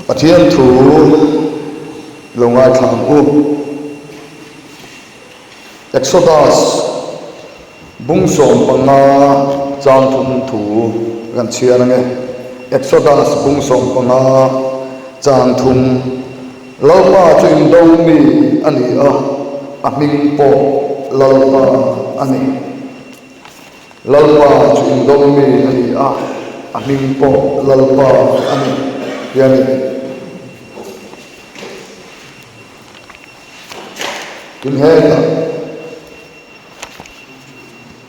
Pathian thu lo ngaithla ang u. Exodus bung 15 chang thum thu kan chhiar ange. Exodus bung 15 chang thum Lalpa chu indo mi a ni a, a hming pawh Lalpa a ni. Lalpa chu indo mi a ni a, a hming pawh Lalpa a ni tih a ni. Tin hetah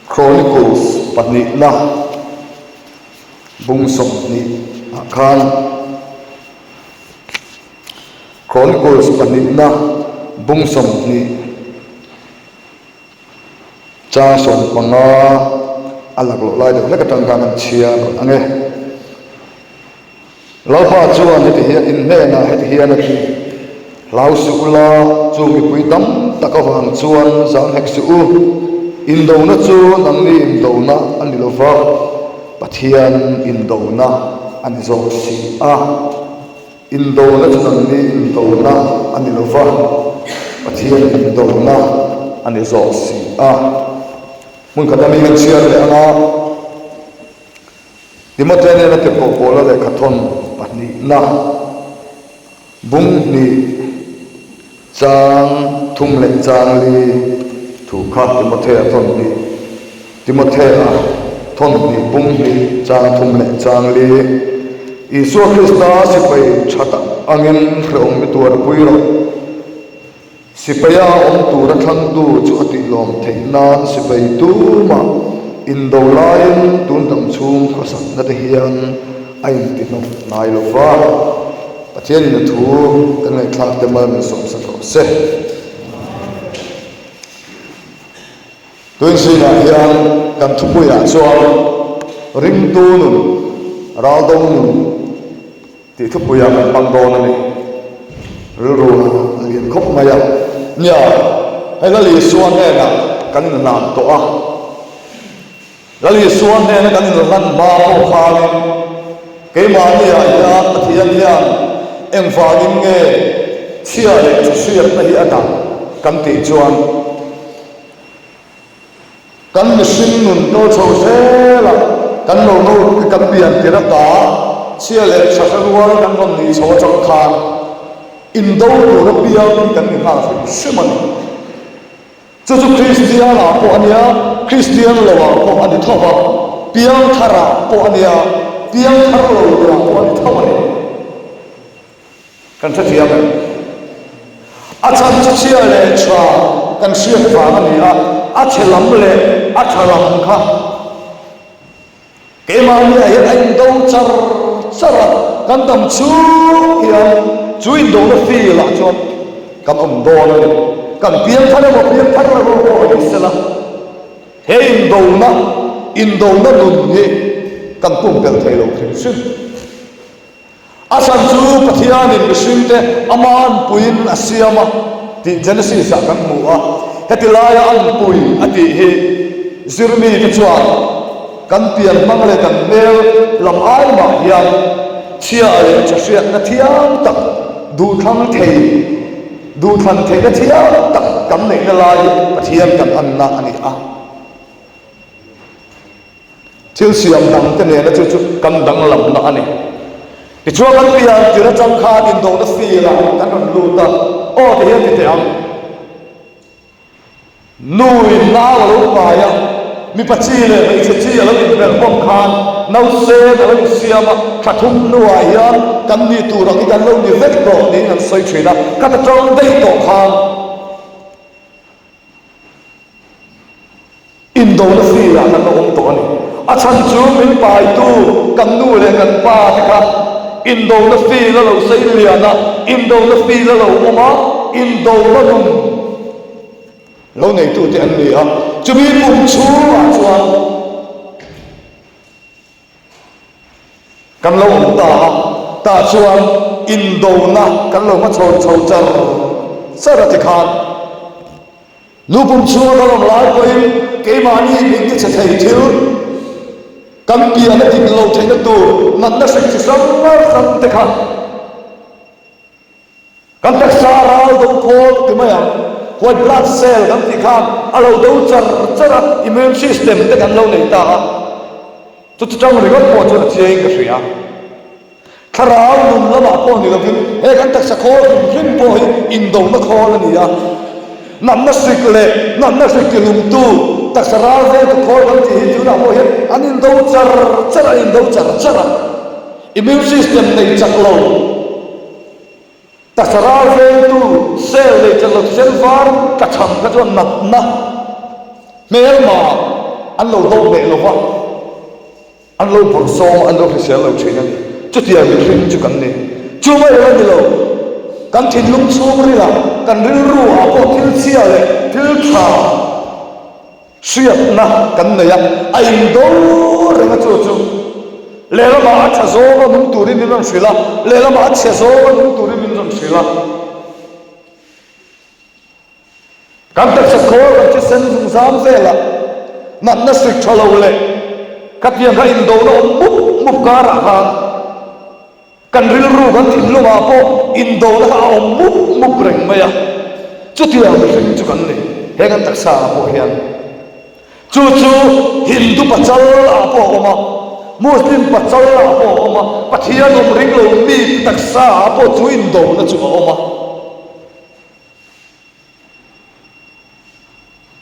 Chronicles pahnihna bung 20 ah khan Chronicles pahnihna bung 20 Chang 15 a laklawh lai deuh hlek atang khan an chhiar ang e. Lalpa chuan heti hian in hnenah heti hian a ti, Hlau suh ula, chu mipui tam tak avang chuan zang hek suh u. Indona chu nangni indona a ni lova, Pathian indona a ni zawk si a. Indona chu nangni indona a ni lova, Pathian indona a ni zawk si a. Hmun khat ami kan chhiar leh anga Timothea nena tirhkoh Paula lehkhathawn pahnihna bung hnih chang thum leh chang li thu kha Timothea thawn hnih Timothea thawn hnih bung hnih chang thum leh chang li Isua Krista sipai tha tak angin hrehawm mi tuar pui rawh. Sipaia awm tura thlangtu chu a tihlawm theih nan sipai tumah indo laiin tun dang chhung khawsakna te hian a intihnawk ngai lo va. Pathianin a thu kan ngaihthlak te mal min sawmsak rawh se. Tun zingah hian kan thupuiah chuan ringtu nun, raldo nun tih thupuiah kan hmang dawn a ni. Rilru a lian khawp mai a. Nia, hei Lal Isua hnenah kan inhlan tawh a. Lal Isua hnena kan inhlan hma pawh khanin keimahniah hian Pathian hian engvangin nge chhia leh thahriatna hi a dah kan tih chuan kan mihring nun kal chho zelah kan lo no kan pian tir ata chhia leh thahre rual kan rawn nih chho atang khan indo tur apiang kan ni nghal hrim hrim a ni. Chu chu Kristian ah pawh a nia, Kristian lo ah pawh a ni tho va, piang thar ah pawh a nia, piang thar lo tur ah pawh a ni tho a ni. Kan hrethiam em? A chhan chu chhia leh tha kan hriat vang a ni a, a chhe lam leh a tha lam kha Keimahniah hian a indo char char a, kan dam chhung hian chu indona field ah chuan kan awm dawn a ni. Kan piang thar emaw piang thar lo emaw pawh ni sela, he indona, indona nun hi kan pumpelh thei lo hrim hrim. A chhan chu Pathianin mihringte ama anpuiin a siam a tih Genesis ah kan hmu a. Heti laia anpui a tih hi zirmite chuan kan pian hmang leh kan hmel lam ai mah hian chhia leh tha hriatna thiam tak duhthlang thei, duhthlan theihna thiam tak kan neihna lai hi Pathian kan anna a ni a. Thil siam dang te nena chu chu kan danglamna a ni. Tichuan kan pian tir atang khan indona field ah kan rawn lut a, aw ti hian ti teh ang. Nu in nau a lo pai a, mipa chi leh hmeichhe chi a lo inbelh bawk khan nausen a lo insiam a, thla thum hnuah hian kan nih tur ang hi kan lo ni vek tawh niin an sawi thin a, ka ta tang daih tawh khan. Indona field ah kan la awm tawh a ni. A chhan chu min paitu kan nu leh kan pa te kha indona field a lo sei lian a, indona field a lo awm a, indona nun lo neitute an ni a. Chumi kum chhungah chuan Kan lo awm ta a, tah chuan indona kan lo hmachhawn chho char char a tikhan nu pum chhunga kan awm lai pawhin keimahni min tichhe thei thil kan pian a dik lo theihna tur natna hrik chi hrang hrang te kha. Kan taksa a ral do khawl ti mai ang, white blood cell kan tih khan a lo do char char a, immune system te kan lo nei ta a, chuti tang ringawt pawh chuan a chiangin ka hria. Thlarau nun lamah pawh ni lovin he kan taksa khawl hrim hrim pawh hi indona khawl a ni a, natna hrik leh natna hrik tilumtu taksa ral vengtu khawl kan tih hi tunah pawh hian an indo char char a, an indo char char a, immune system nei chak lo. Taksa ral vengtu cell nei chak lo thisen var ka cham kha chuan natna hmelma an lo dawt leh lo va, an lo bawrh zawng a, an lo hrisel lo thin a ni. Chutiang mihring chu kan ni. Chu mai a ni lo, kan thinlung chhungrilah kan rilru ah pawh thil chhia leh thil tha, Hriatna kan nei a, a indo reng a chu chu lehlamah a tha zawnga nung turin min rawn hrilh a, lehlamah a chhe zawnga nung turin min rawn hrilh a. Kan taksa khawl kan thisen zungzam velah natna hrik tha lo leh khatiang kha indona awm mup mup karah khan Kan rilru kan thinlungah pawh indona kha a awm mup mup reng mai a, chutiang mihring chu kan ni he kan taksa ah pawh hian. Chu chu Hindu pachal ah pawh a awm a, Muslim pachal ah pawh a awm a, Pathian awm ring lo mi taksa ah pawh chu indona chu a awm a.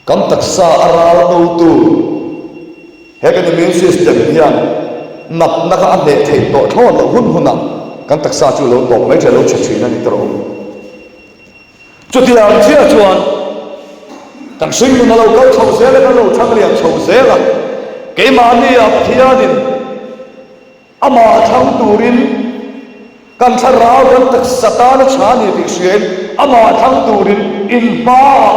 Kan taksa a ral dotu he kan immune system hian natna kha a hneh theih tawh thlawt loh hun hunah kan taksa chu lo tawp mai thin a, lo chhe thin a ni tawh. Chutiang chiah chuan kan hringnun a lo kal chho zel a, kan lo thang lian chho zel a, keimahnia Pathianin Amah thlang turin kan thlarau kan taksa tana tha ni tih hriain amah thlang turin in hmaah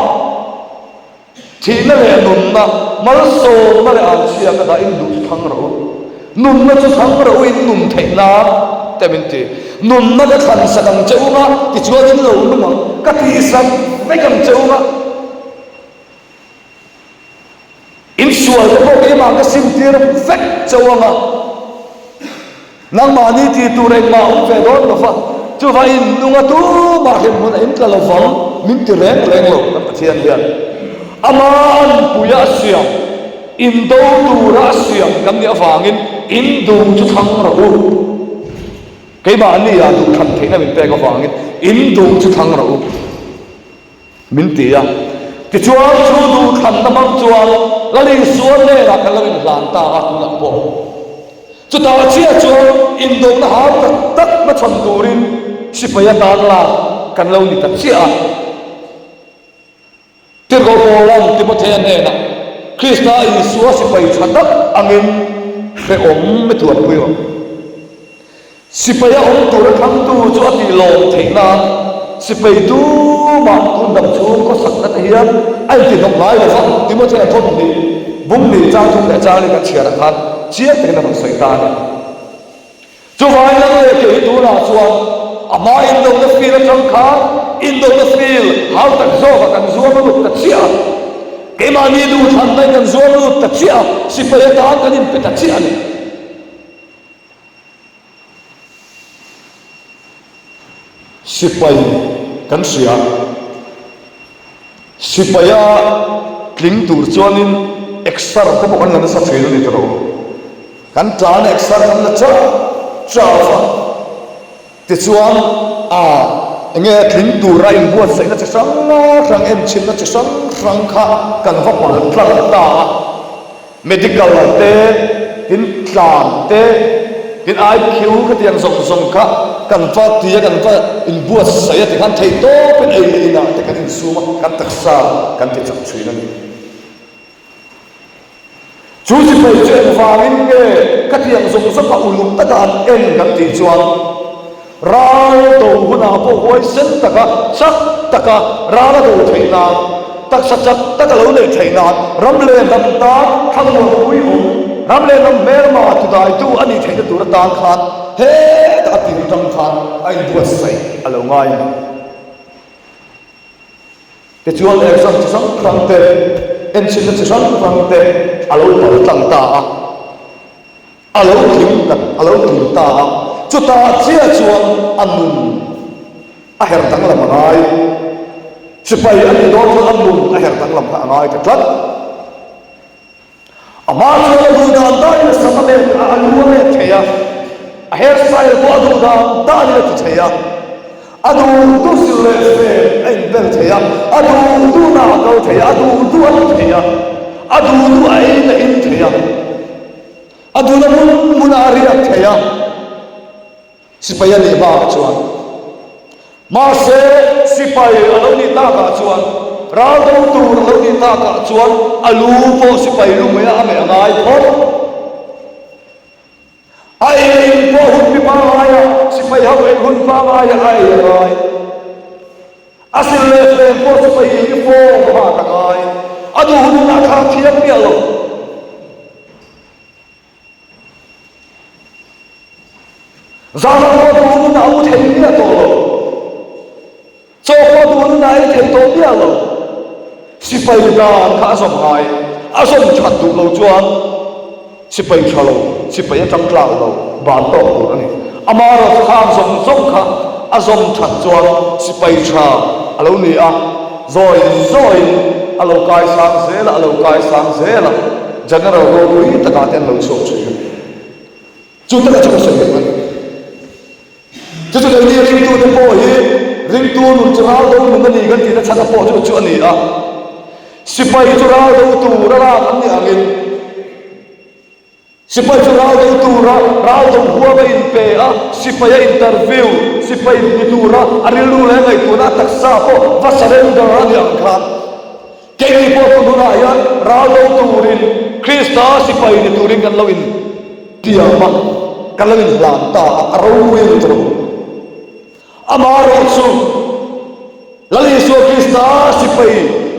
thihna leh nunna, malsawmna leh anchhia ka dah in duh chu thlang rawh u. Nunna chu thlang rawh u in nun theih nan te min ti. Nunna ka thlan sak ang che u nga tichuan in lo nung ang, ka tihsak vek ang che u nga. Insual te pawh keimah ka simtir vek chauh ang a, nangmahni ti tur engmah awm ve dawn lo va, chuvah in nung a tumah hremhmun a intla lo vang min ti reng reng lo kan Pathian hian ama anpuia a siam, indo tura a siam kan nih avangin in duh chu thlang rawh u. Keimahni ah duhthlan theihna min pek avangin in duh chu thlang rawh u. Min ti a. Tichuan chu duhthlanna hmang chuan Lal Isua hnenah kan lo inhlan ta a, tunah pawh. Chutah chiah chuan indawhna hau tak tak hmachhawn turin sipai atan lak kan lo ni ta chiah a. Tirhkoh Paula'n Timothea hnenah, Krista Isua sipai tha tak angin hrehawm i tuarpui rawh. Sipai a awm tura thlangtu chu a tih lawm theih nan sipai tumah tun dam chhung khawsakna te hian a intihnawk ngai lo va, Timothea thawn nih bung nih chang thum leh chang leh kan chhiarah khan chiang takin a rawn sawi ta a ni. Chuvai lang leh kei hi tunah chuan a hma indona field atang khan indona field hau tak zawkah kan zuam lut ta chiah a, keimahni duhthlanna in kan zuam lut ta chiah a, sipai atan kan inpe ta chiah a ni. Sipai kan hria. Sipaia tling tur chuanin exer te pawh kan la nasa thin a ni tawh. Kan tlan exer kan la chauh chauh a. Tichuan a enge tling tura inbuatsaihna chi hrang hrang, enchhinna chi hrang hrang kha kan va pal tlang ta a. Medical te, tin tlan te, tin IQ khatiang zawng zawng kha kan va ti a, kan va inbuatsaih a tikhan theih tawpin ei leh inah te kan insum a, kan taksa kan ti chak thin a ni. Chu sipai chu engvangin nge khatiang zawng zawng kha uluk taka an en kan tih chuan Ral do hunah pawh huaisen taka, chak taka ral a do theih nan, taksa chak taka lo neih theih nan, ram leh hnam tan thlamuanpui awm, ram leh hnam hmelma tudaitu a nih theihna tur atan khan hetah a tir atang khan a inbuatsaih a lo ngai a ni. Tichuan exam chi hrang hrang te, enchhinna chi hrang hrang te a lo pal tlang ta a. A lo tling ta, a lo tling ta a, chutah chiah chuan a nun. A her danglam a ngai. Sipai a nih dawn chuan a nun a her danglam kha a ngai ta tlat. Amah chuan a duh dan danin a sam a let a, a lu a let thei a, a hair style pawh a duh dan danin a ti thei a, a duh duh sil leh fen a inbel thei a, a duh duhna a kal thei a, a duh duh a ti thei a, a duh duh a eiin a in thei a, a duhna hmun hmunah a riak thei a. Sipai a nih hmaah chuan. Mahse, sipai a lo nih takah chuan, ral do tur a lo nih takah chuan a lu pawh sipai lu mei a meh a ngai phawt. A ei a in pawh hun mi pangaia, sipai ho ei hun pangaia a ei a ngai. A sil leh fen pawh sipai uniform hak a ngai. A duh hun hunah thlak thiam miah lo. Zana pawh duh nun a u thei miah tawh lo. Chaw pawh duh nun a ei thei tawh miah lo. Sipai dan kha a zawm ngai. A zawm that duh lo chuan sipai tha lo, sipai atang tlak lo, ban tawk tur a ni. Amaherawhchu khang zawng zawng kha a zawm that chuan sipai tha a lo ni a, zawi zawiin a lo kai sang zel a, a lo kai sang zel a. General ropui takah te an lo chhuak thin a ni. Chu taka chu ka sawi duh a ni. Chu chu keini ringtute pawh hi ringtu nun chu ral do nun a ni kan tihna chhan a pawh chu chu a ni a. Sipai chu ral do tur a lak an nih angin sipai chu ral do tura ral do huam a inpe a, sipai a interview, sipai ni tura a rilru leh a ngaihtuahna a taksa pawh va surrender a nih ang khan Keini pawh tun hunah hian ral do turin Krista sipai ni turin kan lo intiam a, kan lo inhlan ta a, a ropui a ni tawh. Amaherawhchu, Lal Isua Krista sipai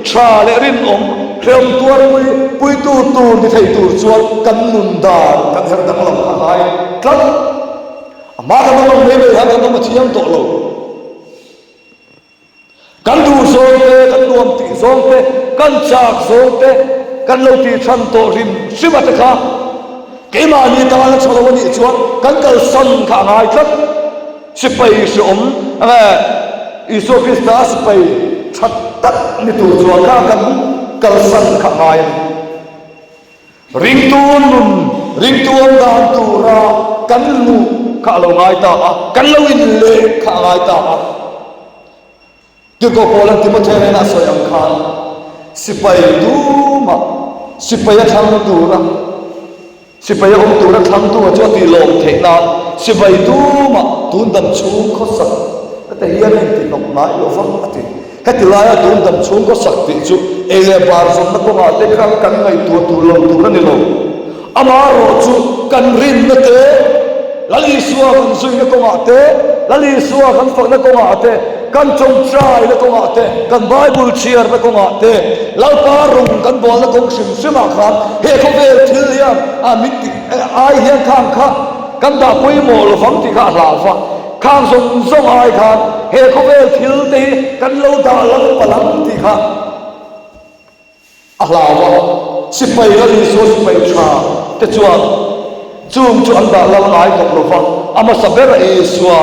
tha leh rinawm, hrehawm tuarpui puitu tur ni thei tur chuan kan nun dan kan her danglam kha a ngai tlat. Amah kan awm ang mai mai hian kan awm a thiam tawh lo. Kan duh zawng te, kan nuam tih zawng te, kan chak zawng te, kan lo tih than tawh hrim hrim a te kha keimahni tana tha lo a nih chuan kan kalsan kha a ngai tlat. Sipai hreawm nge Isua Krista sipai tha tak ni tur chuan kha kan kalsan kha a ngai a ni. Ringtu nun, ringtu awm dan tura kan luh kha a lo ngai ta a, kan lo inleh kha a ngai ta a. Tirhkoh Paula'n Timothea hnena a sawi ang khan, sipai tumah sipai a thlang tura, sipai a awm tura thlangtu chu a tih lawm theih nan sipai tumah tun dam chhung khawsak heta hian a intihnawk ngai lo vang a ti. Heti laia tun dam chhung khawsak tih chu ei leh bar zawnna kawngah te khan kan ngaihtuah tur lo tur a ni lo. Amaherawhchu kan rinna te, Lal Isua kan zuina kawngah te, Lal Isua kan fakna kawngah te, kan tawngtaina kawngah te, kan Bible chhiarna kawngah te, Lalpa rawng kan bawlna kawng hrim hrimah khan he khawvel thil hian a min tih ai hian khang kha kan dah pawimawh lovang tih kha a hlau va. Khang zawng zawng ai khan he khawvel thil te hi kan lo dah lam palh ang tih kha a hlau a, sipai Lal Isua sipai tha te chuan chung chu an dah lal ngai tawp lo va, a hmasa ber a Isua,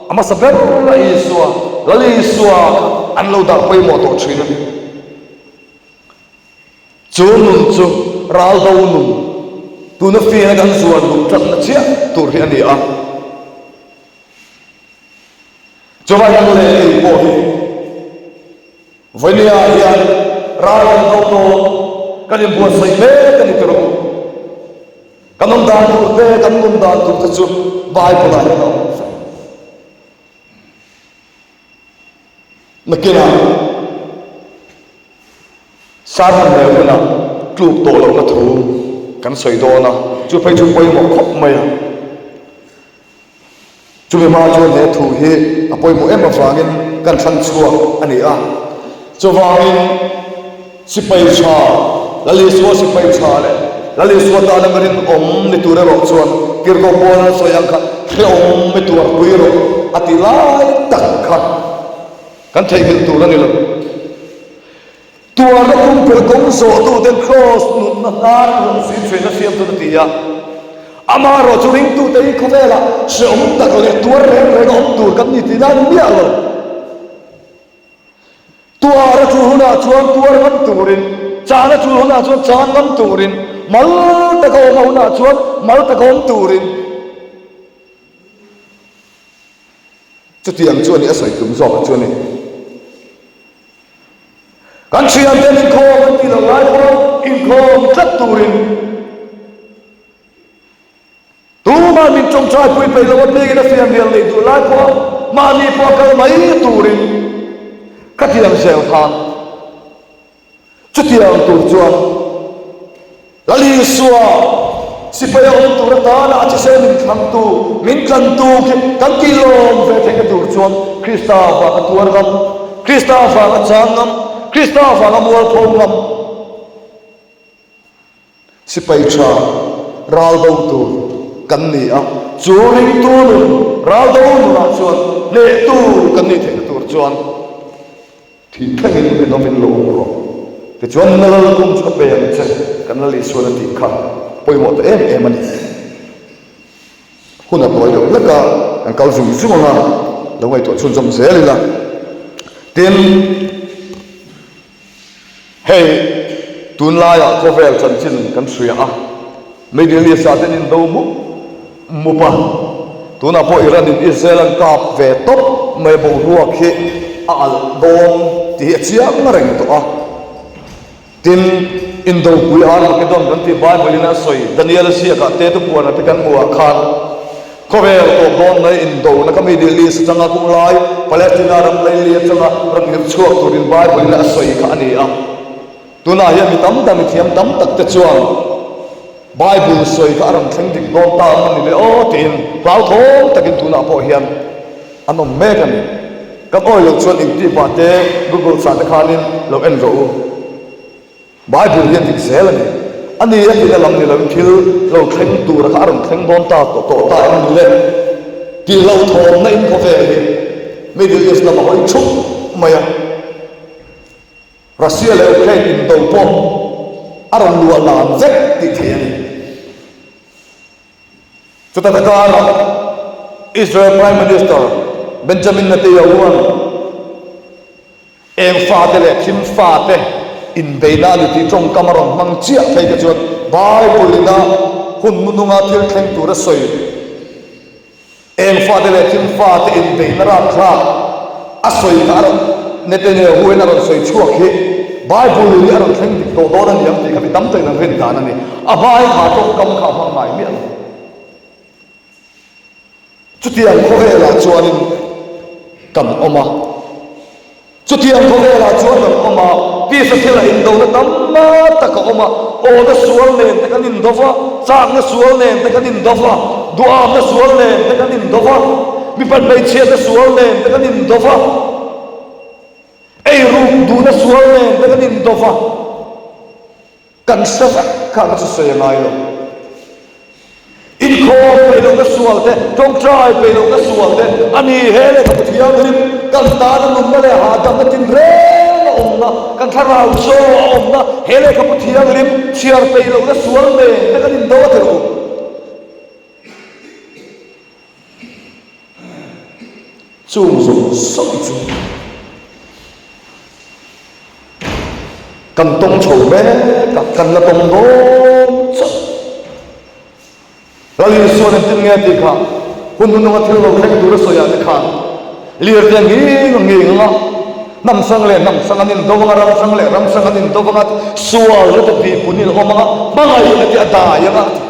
a hmasa ber a Isua, Lal Isua kha an lo dah pawimawh tawh thin a ni. Chu nun chu ral do nun, tuna fiana kan zuan luh tlatna chiah tur hi a ni a. Chuvai nang leh kei pawh hi Vawinia hian ral kan do dawn, kan inbuatsaih mek a ni tirh u. Kan awm dan tur te, kan nun dan tur te chu Bible-ah hian a awm vek. Nakinah Sermon leh hunah tluk tawh lohna thu kan sawi dawn a, chu phei chu pawimawh khawp mai a. Chumi hma chuan he thu hi a pawimawh em avangin kan thlan chhuak a ni a. Chuvangin sipai tha, Lal Isua sipai tha leh Lal Isua tana mi rinawm ni tur erawh chuan Tirhkoh Paula'n a sawi ang kha hrehawm mi tuarpui rawh a ti lai tak kha kan theihnghilh tur a ni lo. Tuarna pumpelh kawng zawhtuten Kraws nunna hnar hlawh zin ṭhin a siam chuan a ti a. Amaherawhchu ringtute hi khawvelah hrehawm tak leh tuar reng reng a awm tur kan ni tih nan miah lo. a tul hunah chuan tuar ngam turin, chan a tul hunah chuan chan ngam turin, mal taka awm a hunah chuan mal taka awm turin. Chutiang chu a ni a sawi tum zawk chu a ni. Kan thianten inkhawm an tih loh lai pawh inkhawm tlat turin Tumah min tawngtai pui peih loh apiangin a fianrial neih duh lai pawh mahni pawh a kal mai turin ka tiang zel khan chutiang tur chuan Lal Isua sipai a awm tur atana a thisen min thlangtu, min tlantu khi kan tih lawm ve theihna tur chuan Krista vanga tuar ngam, Krista vanga chang ngam, Krista vanga mualpho ngam. Sipai tha ral do tur kan ni a, chu ringtu nun ral do nunah chuan hnehtu kan nih theihna tur chuan thih thlengin rinawmin lo awm rawh. Tichuan na lal kum chu ka pe ang che, kan Lal Isuan a tih kha pawimawh ta em em a ni. Hun a tawi deuh hlek a, kan kal zung zung ang a, lo ngaihtuah chhunzawm zel ila. Tin. Hei, tunlaiah khawvel chanchin kan hria a, Middle East-ah ten indo mup mup a, tunah pawh Iran-in Israel an kap ve tawp mai boruak hi a alh dawn tih hi a chiang reng tawh a. Tin, Indopui Armageddon kan tih Bible-in a sawi Daniel-a ziakah te tupuanah te kan hmuh ah khan, Khawvel tawp dawn mai indona ka Middle East atanga kung lai Palestina ram laili atanga rawn irh chhuak turin Bible in a sawi kha a ni a. Tunah hian mi tam tak, mi thiam tam tak te chuan Bible sawi kha a rawn thleng dik dawn ta ang a ni le aw tiin hlauthawm takin tunah pawh hian an awm mek a ni. Kan awi loh chuan engtih pah te Google chah te khanin lo en rawh u. Bible hi a dik zel a ni. A ni a tihna lam ni loin thil lo thleng tura kha a rawn thleng dawn ta tawh tawh ta em ni le? Tih hlauhthawmna in khawvel hi Middle East lam a hawi thup mai a. Russia leh Ukraine indo pawh a rawn luah lan vek tih theih a ni. Chuta karah Israel Prime Minister Benjamin Netanyahu-a'n Eng fate leh thim fate inbeihna a ni tih tawngkam a rawn hmang chiah phei te chuan Bible ina hun nununga thil thleng tur a sawi. Eng fate leh thim fate inbeihna rapthlak a sawi kha a rawn Netanyahu hian a rawn sawi chhuak hi Bible in hi a rawn thleng dik tawh dawn a ni ang tih kha mi tam takin an rin dan a ni. A hmain kha tawngkam kha a hmang ngai miah lo. Chutiang khawvelah chuanin kan awm a. Chutiang khawvelah chuan kan awm a, tisa thila indona tam tak a awm a, awna sual nen te kan indo va, chakna sual nen te kan indo va, duhamna sual nen te kan indo va, mipat hmeichhiatna sual nen te kan indo va, eiruk duhna sual nen te kan indo va. Kan hre vek kha ka chu sawi a ngai lo. Inkhawm peih lohna sual te, tawngtai peih lohna sual te a ni. He lehkhabu thianghlim kan tana nunna leh hahdamna tinreng a awmna, kan thlarau chaw a awmna, he lehkhabu thianghlim chhiar peih lohna sual nen te kan indo a ti rawh u. Chung zawng zawng chu kan tawng chho mek a, kan la tawng dawn chauh. Lal Isuan engtin nge tih kha hun hnununga thil lo thleng tur a sawi ah te khan lirte a nghing a nghing ang a, hnam hrang leh hnam hrang an indo ang a, ram hrang leh ram hrang an indo ang a, sualna te tihpun in awm ang a, hmangaihna te a dai ang a a ti.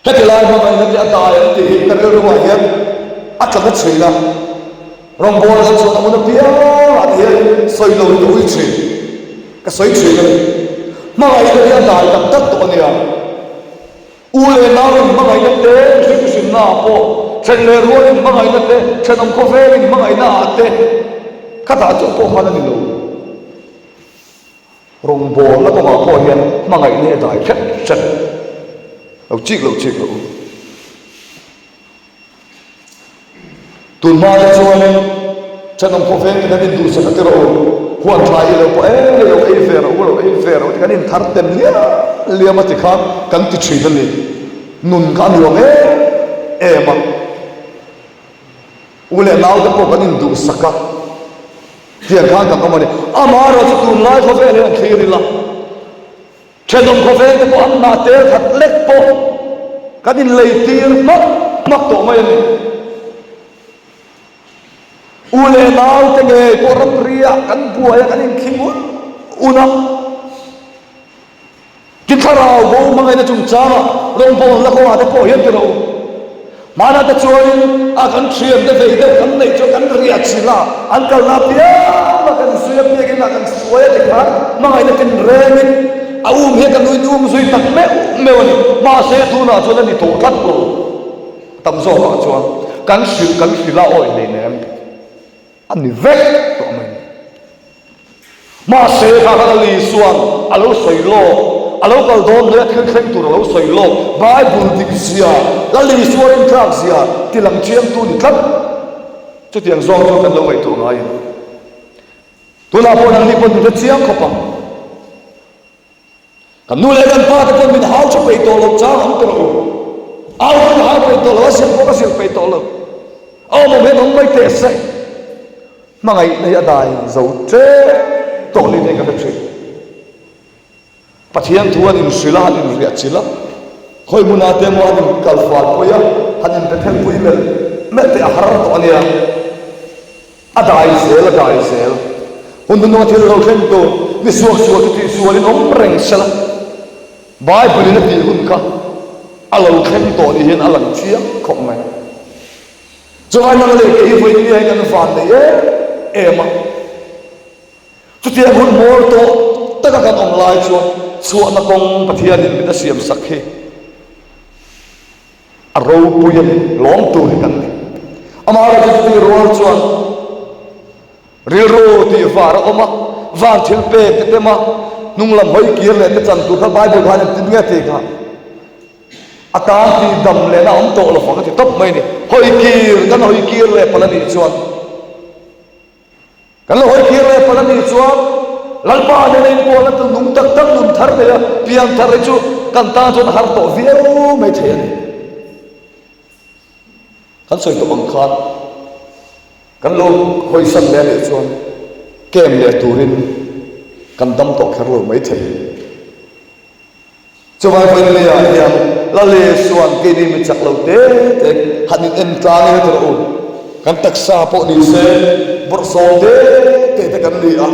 Heti lai hmangaihna te a dai ang tih hi ka rilruah hian a tla na thin a, rawngbawlna chuan a hmun apiangah te hian sawi lo hi ka ui thin, ka sawi thin a ni. Hmangaihna hi a dai tak tak tawh a nia. U leh nau in hmangaihna te, mihring hrinna ah pawh, then leh rual in hmangaihna te, thenawm khawvel in hmangaihna ah te, khatah chauh pawh khan a ni lo. Rawngbawlna kawngah pawh hian hmangaihna hi a dai hret hret lo chik lo chik lo. Tun hma te chuanin thenawm khawveng te kan induhsak a ti rawh u, huan thlai i lo pawh e hei lo ei ve rawh u, lo ei ve rawh u ti kan inthar tem liam liam a ti khan kan ti thin a ni. Nun kha a nuam em em a. U leh nau te pawh kan induhsak a. Tiang khan kan awm a ni. Amaherawhchu tunlai khawvel hi an thlir ila, thenawm khawvel te pawh an hnah tel khat lek pawh kan inlei tir hmak hmak tawh mai a ni. U leh nau te ngei pawh ramriah kan buai a, kan inthling un un a. Ki thlarau bo hmangaihna chungchanga rawngbawlna kawngah te pawh hian ti rawh u. Hmanah te chuanin a kan thiante vei deuh kan neih chuan kan riah chilh a, an kalna apianga kan zui apiangin a kan suai a ti khan hmangaihna tinrengin a um hian kan nuin um zui tak meuh meuh a ni. Mahse tunah chuan a ni tawh tlat lo. A tam zawkah chuan kan hrilh kan hrilh a awih hleinem. A ni vek tawh mai ni. Mahse kha khan a Lisuan a lo sawi lawk, a lo kal dawn hnuaia thil thleng tur a lo sawi lawk, Bible dik zia, Lal Isua rintlak zia ti lang chiangtu ni tlat. Chutiang zawng chu kan lo ngaihtuah ngai a ni. Tunah pawh nangni pawn min hre chiang khawp ang. Kan nu leh kan pa te pawn min hau tha peih tawh lo chang awm tawh lo. Au pawh ka hau peih tawh lo, a zir pawh ka zir peih tawh lo. A awm awm hian awm mai teh se. Hmangaihna hi a dai zo ṭep tawh ni te ka hre ṭhin. Pathian thu an inhrilh a, han inriah chilh a, khawi hmunah te emaw han inkal fal pui a, han inbethel pui melh melh te a har tawh a nia. A dai zel, a dai zel. Hun hnuhnunga thil lo thleng tur, mi suak sual chu tih sualin awm reng se la, Bible-in a tih hun kha a lo thleng tawh ni hian a lang chiang khawp mai. Chuvai nang leh kei hi vawiin hian kan van nei em em a. Chutiang hun hmawr tawh taka kan awm lai chuan chhuahna kawng Pathianin min a siam sak hi A ropui a ni, lawm tur hi kan ni. Amaherawhchu chutih rual chuan rilru tih var a awm a, van thil pek te tem a, hnung lam hawi kir leh te chan tur kha Bible khan engtin nge tih kha a tan tih dam lehna a awm tawh lo vang a ti tawp mai a ni. Hawi kir kan hawi kir leh palh a nih chuan Kan lo hawi kir leh palh a nih chuan Lalpa nena inpawlna tu nung tak tak nun thar nei a, pian thar hi chu kan tan chuan a har tawh viau mai thei a ni. Kan sawi tawh ang khan kan lo hawisan leh a nih chuan kem leh turin kan dam tawh kher lo mai thei. Chuvai Vainleia hian Lal Isua'n keini mi chak lo te te han in en tlang ila tawh u. Kan taksa pawh ni se bawrhsawm te te te kan ni a,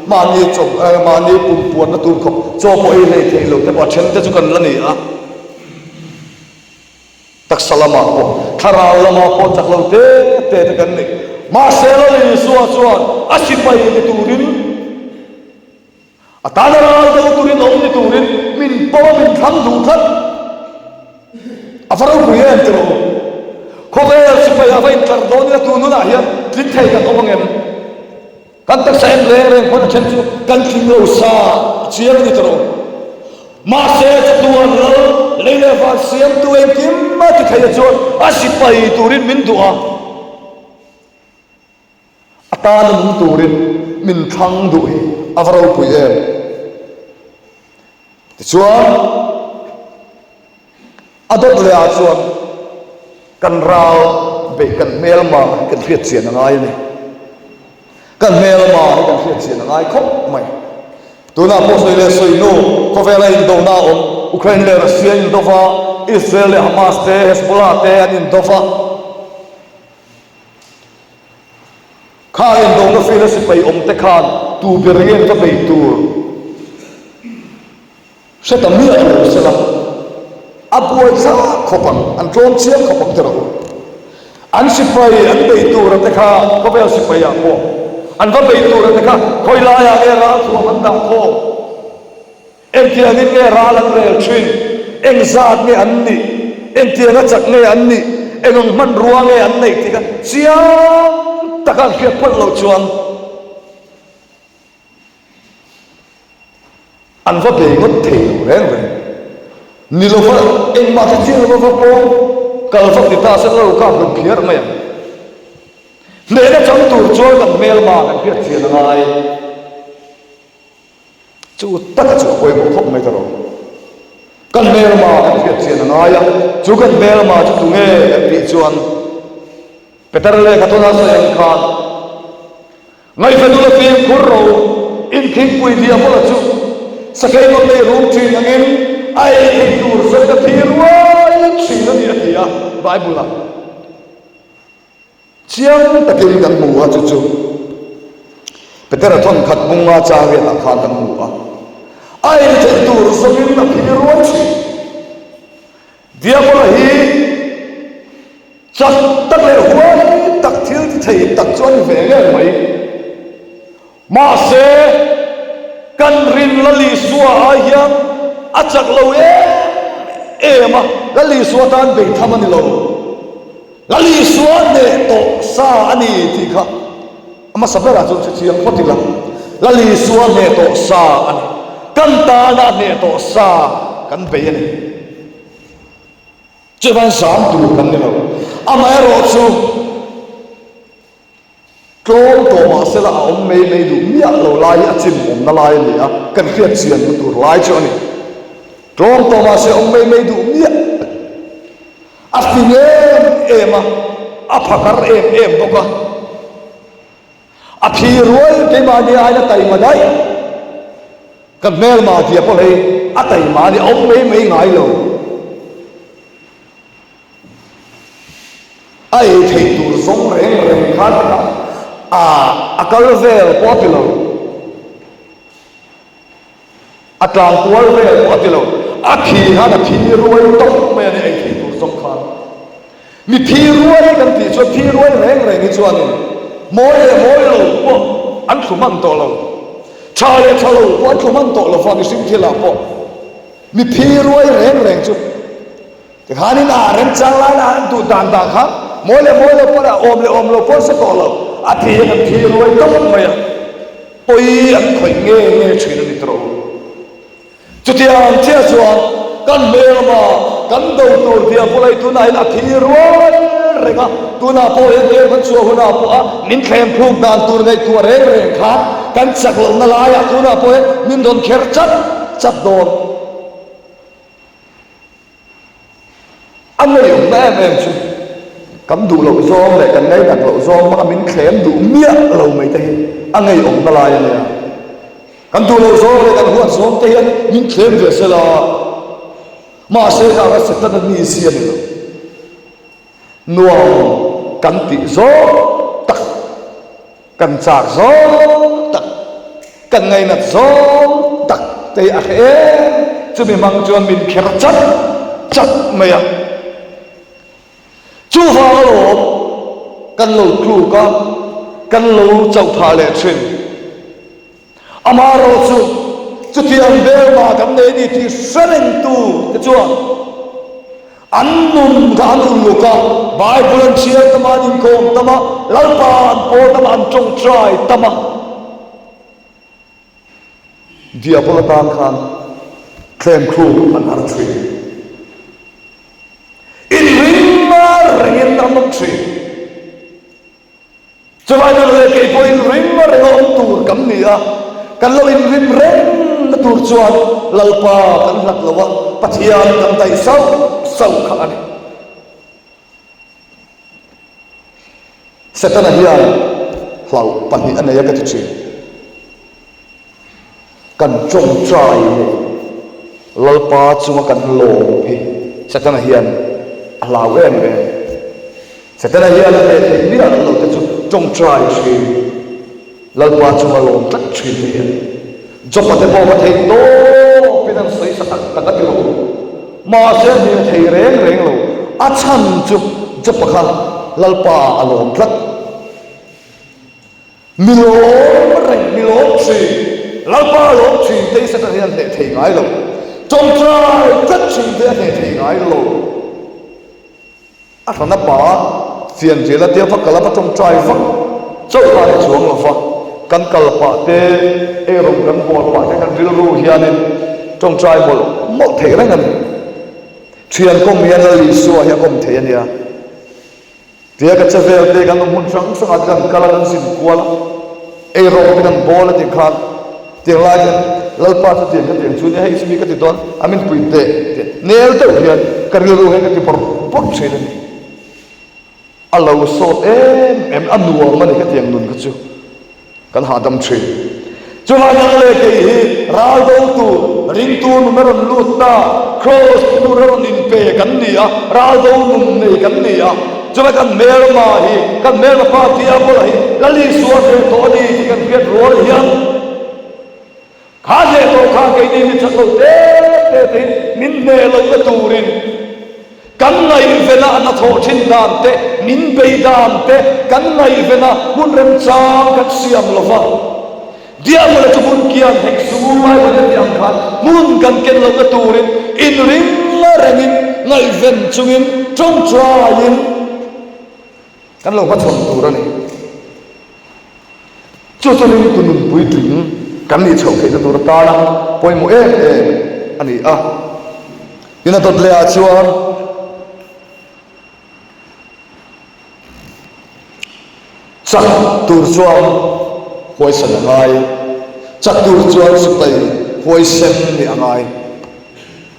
mahni chaw mahni pum puanna tur khawp chaw pawh ei hlei theih lo te pawh a then te chu kan la ni a. Taksa lamah pawh thlarau lamah pawh chak lo te te te kan ni. Mahse Lal Isua chuan a sipai ni turin, A tana ral do turin awm ni turin min pawm a min thlang duh tlat. A va ropui em ti rawh u. Khawvel sipai a va intlar dawn ila tun hunah hian tling thei kan awm ang em? Kan taksa en reng reng pawn a then chu kan tling lo sa a chiang a ni ti rawh u. Mahse chatuan lal lei leh van siamtu engkim a ti thei a chuan a sipai turin min duh a. A tana nung turin min thlang duh hi a va ropui em? Tichuan, a dawt lehah chuan kan ral beih kan hmelma hi kan hriat chian a ngai a ni. Kan hmelma hi kan hriat chian a ngai khawp mai. Tunah pawh sawi leh sawi hnu khawvela indona a awm, Ukraine leh Russia indo va, Israel leh Hamas te, Hezbollah te an indo va. Kha indona field a sipai awm te khan tu ber nge ka bei tur hre ta miah lo sela a buai thlak khawp ang, an tlawm chiang khawp ang ti rawh u. An sipai an bei tur a te kha khawvel sipai ah pawh an va bei tur a te kha khawi lai ah nge ralthuam an dah khawm? Engtiangin nge ral an rel thin? Eng zat nge an nih? Engtianga chak nge an nih? Eng ang hmanrua nge an neih tih kha chiang taka an hriat phawt loh chuan an va bei ngawt thei lo reng reng. Ni lova engmah hre chiang lova va pawng kal vak ni ta se lo kap hlum phiar mai ang. Hnehna chang tur chuan kan hmelma kan hriat chian a ngai. Chu taka chu a pawimawh khawp mai ta rawh. Kan hmelma kan hriat chian a ngai a, chu kan hmelma chu tunge kan tih chuan Peter lehkha tawna sawi ang khan. Ngaihven ula fimkhur ro inkhingpui diabola chu sakei rawn nei rum thin angin a ei thei tur sawi ka thi ruai thin a ni a ti a, Bible-ah chiang takin kan hmu a, chu chu Petera thawnkhat bunga chang riatah khan kan hmu a, a ei theih tur zawngin a thi ruai thin. Diabola hi Chak tak leh huai tak thil ti thei tak chu a ni ve ngei mai. Mahse, kan rin Lal Isua ai hian a chak lo em em a, Lal Isua tan bei tham a ni lo. Lal Isua hneh tawh sa a ni tih kha a hmasa berah chuan hre chiang phawt ila. Lal Isua hneh tawh sa a ni. Kan tana a hneh tawh sa kan bei a ni. Chuvan zam tur kan ni lo. Amaherawhchu, tlawm tawh mah sela a awm mai mai duh miah lo lai hi a chim awmna lai a ni a, kan hriat chianna tur lai chu a ni. Tlawm tawh mah se awm mai mai duh miah a fing em em a, a phakar em em bawk a. A thi rual keimahni aina taima daih. Ka hmelma tia pawh hei a taima a ni, a awm mai mai ngai lo. A ei theih tur zawng reng reng khan a a kal vel pawh a ti lo. A tlang kual vel pawh a ti lo. A thi khan a thi ruai tawp mai a ni ei theih tur zawng khan. Mi thi ruai kan tih chuan thi ruai reng reng hi chuanin mawi leh mawi lo pawh an thlu hman tawh lo. Tha leh tha lo pawh an thlu hman tawh lo va mihring thilah pawh. Mi thi ruai reng reng chu tikhanin a remchang lai lah an duh dan dan kha mawi leh mawi lo pawh a awm leh awm lo pawh an hre tawh lo. A thi hian an thi ruai tawp mai a. Pawi an khawih nge nge thin a ni tawh. Chutiang chiah chuan kan hmelma kan do tur tia pawh lai tunah hian a thi rual reng a, tunah pawh hian tel kan chhuah hunah pawh a min thlem thluk dan tur ngaihtuah reng reng khan kan chak lohna laiah tunah pawh hian min rawn kher chat chat dawn. A ngeiawmna em em chu kan duh loh zawng leh kan ngainat loh zawng hmanga min thlem duh miah lo mai te hi a ngeiawmna lai a nia. Kan duh loh zawng leh kan huat zawng te hian min thlem ve sela, mahse kha ka Setana ni si a ni lo. Nuam kan tih zawng tak. Kan chak zawng tak, kan ngainat zawng tak te hi a hre em? Chumi hmang chuan min kher chat chat mai a. Chuvang alawm kan lo tluk a, kan lo chauh phah leh thin. Amaherawhchu, chutiang hmelma kan nei ni tih hre rengtu te chuan an nun kha an uluk a, Bible an chhiar tam a, an inkawm tam a, Lalpa an pawl tam a, an tawngtai tam a. Diabol atan khan thlemthluk an har thin. Inring rengin an awm thin. Chulai nang leh kei pawh inrim reng a awm tur kan ni a, kan lo inrim reng na tur chuan Lalpa kan hlat lo a, Pathian kan daih sauh sauh kha a ni. Setana hian hlauh pahnih a nei a ka ti thin. Kan tawngtai leh Lalpa chunga kan lawm hi Setana hian a hlau em em. Setana hian a hneh theih miah lo te chu tawngtai thin, Lalpa chunga lawm tlat thin te hian Jopa te pawh va theih tawpin an sawi sa tak tak a ti lo. Mahse a hneh thei reng reng lo. A chhan chu Jopa kha Lalpa a lawm tlat. Mi lawm reng, mi lawm thin, Lalpa lawm thin te hi Satan hian a hneh thei ngai lo. Tawngtai tlat thin te a hneh thei ngai lo. A hran a pa fianrial a tia va kal a va tawngtai vak chauh kha a ni chuang lo va, kan kal pah te, eirawng kan bawl pah te kan rilru hianin tawngtai mawlh mawlh theih reng a ni. Thian kawm hian Lal Isua hi a kawm thei a nia. Tia ka che vel te kan awm hmun hrang hrangah te kan kal a, kan zin kual a, eirawng te kan bawl a tih khan tiang lai hian Lalpa chu tiang ka tiang chu nia hei chumi ka ti dawn a min pui teh tih nel deuh hian ka rilru hian ka ti bawrh bawrh thin a ni. A lo sawt em em a nuam a ni ka tiang nun kha chu. Kan hahdam thin. Chuvang nang leh kei hi ral do tur, ringtu nun a rawn lut ta, Kraws tur a rawn inpe kan ni a, ral do nun nei kan ni a. Chuvang kan hmelma hi, kan hmelma pa Diabola hi Lal Isua hneh tawh a ni tih kan hriat rual hian, Kha hneh tawh kha keini mi that lo te te te hi min hneh lohna turin kan ngaihvena a hnathawh thin dan te, min bei dan te kan ngaihvena hmun remchang kan siam lo va. Diabola chu hmun kian hek suh u Bible a tih ang khan hmun kan ken lohna turin inring rengin ngaihven chungin tawngtaiin kan lo hmachhawn tur a ni. Chu chu ringtu nun puitling kan nih chhoh theihna tur atana pawimawh em em a ni a. Tin a dawt lehah chuan chak tur chuan huaisen a ngai, chak tur chuan sipai huaisen nih a ngai.